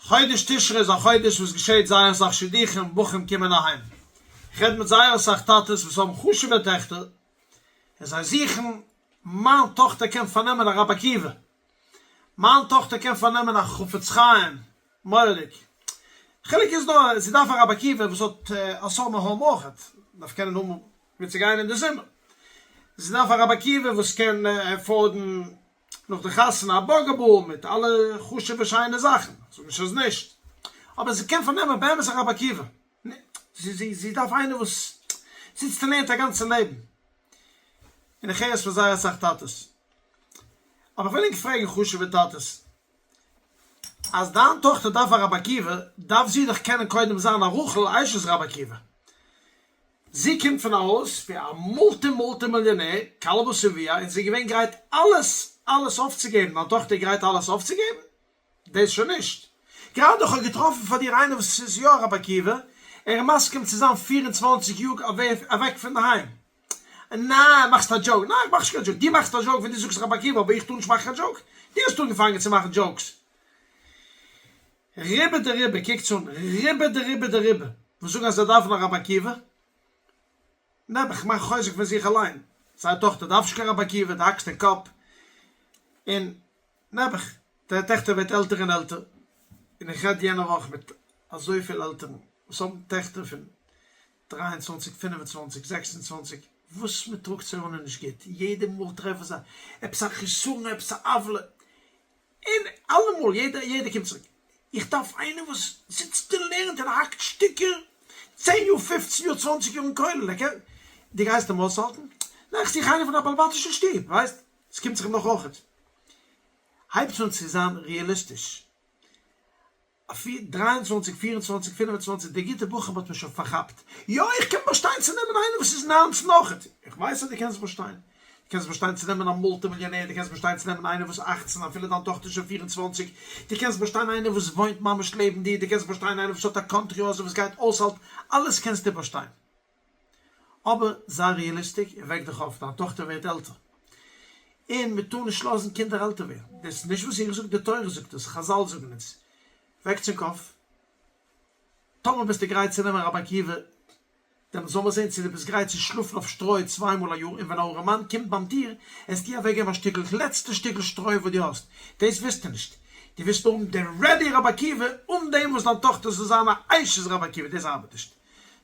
חודש תשרי איז א חודש וואס געשעהט זייער אסאך שידוכים, בחורים קומען אהיים. איך רעד מיט זייער אסאך טאטעס וואס האבן חשוב'ע טעכטער, און זיי זוכן, מיין טאכטער קען פארנעמען א רבי עקיבא, מיין טאכטער קען פארנעמען א חפץ חיים, מורא'דיג. חילוק איז נאר, זי דארף א רבי עקיבא וואס האט א summer home אויכעט, דארף קענען האבן וואו צו גיין אין די זומער. זי דארף א רבי עקיבא וואס קען afford ן נאך די חתונה א Bugaboo מיט אלע חשוב'ע שיינע זאכן, כ'זאג נישט אז נישט, אבער זי קען פארנעמען באמת א רבי עקיבא, זי דארף איינער וואס זיצט און לערנט א גאנצע לעבן, און איך הער עס פון זייער אסאך טאטעס, אבער כ'וויל ענק פרעגן חשוב'ע טאטעס, אז דיין טאכטער דארף א רבי עקיבא, דארף זי דאך קענען קודם זיין א רחל אשת רבי עקיבא, זי קומט פון א הויז ווי א multi multi מיליאנער, כלבא שבוע, און זי איז געווען גרייט אלעס אלעס אויפצוגעבן, דיין טאכטער איז גרייט אלעס אויפצוגעבן? דאס שוין נישט. גראדע איך האב געטראפן פאר דיר איינער וואס איז יא א רבי עקיבא, ער איז מסכים צו זיין 24 יאר אוועק פון די היים. ניין, מאכסט א joke. ניין, איך מאך נישט קיין joke. דו מאכסט א joke ווען דו זאגסט רבי עקיבא, אבער איך טאר נישט מאכן קיין joke? דו האסט אנגעפאנגען צו מאכן jokes. רובא דרובא, קוקטס אן, רובא דרובא דרובא, וואס זאגן אז זיי דארפן א רבי עקיבא, נעבעך, מאכן חוזק פון זיך אליין, זייער טאכטער דארף נישט קיין רבי עקיבא, דו האקסט אין קאפ, און נעבעך, די טעכטער ווערט עלטער און עלטער, און איך רעד יענע וואך מיט אזויפיל עלטערן וואס האבן טעכטער פון 23, 25, 26, וואס מען טראגט זיי אן איז נישט גוט, יעדע מאל טרעפן זיי עפעס א חסרון, עפעס א עוולה, און אלעמאל יעדער יעדער קומט צוריק, איך דארף איינער וואס זיצט און לערנט און האקט שטיקער צען יאר פופצן יאר צוואנציג יאר אין כולל, ער קען, דו גייסט אים אויסהאלטן? ניין איך זוך איינער פון א בעל-בתישע שטוב, ווייסט, עס קומט זיך אים נאך אויכעט. הייבטס אן צו זיין רעאליסטיש. 23, 24, 25, די גוטע בחורים האט מען שוין פארכאפט. יא, איך קען באשטיין צו נעמען איינער וואס איז 19 אויכעט. איך ווייס אז דו קענסט באשטיין. דו קענסט באשטיין צו נעמען א multi מיליאנער, דו קענסט באשטיין צו נעמען איינער וואס 18, אפילו דיין טאכטער איז שוין 24. דו קענסט באשטיין איינער וואס וואוינט ממש לעבן דיר, דו קענסט באשטיין איינער וואס האט א country house וואס גייט אויסהאלטן, אלעס קענסטו באשטיין. אבער זיי realistic און וועק דיך אויף, דיין טאכטער ווערט עלטער. און מען טאר נישט לאזן קינדער עלטער ווערן. דאס איז נישט וואס איך זאג, די תורה זאגט עס, חזל זאגן עס. וועק צום קאפ. טאמער ביסטו גרייט צו נעמען רבי עקיבא, דעמאלט זאל מען זען צו דו ביסט גרייט צו שלאפן אויף שטרוי צוויי מאל א יאר, און ווען א ארעמאן קומט ביים טיר, עסטו אוועקגעבן א שטיקל, לעצטע שטיקל שטרוי וואס דו האסט. דאס ווילסטו נישט. דו ווילסט האבן די ready רבי עקיבא, אן דעם וואס דיין טאכטער זאל זיין א אשת רבי עקיבא, דאס ארבעט נישט.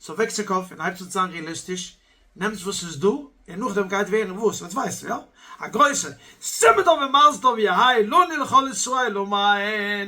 so וועקטס זיך אויף און הייבטס אן צו זיין רעאליסטיש, נעמטס וואס ס'איז דא, און נאכדעם גייט ווערן וואס, יעצט ווייסטו, יא? א גרויסע סימן טוב ומזל טוב יהא לנו ולכל ישראל אמן!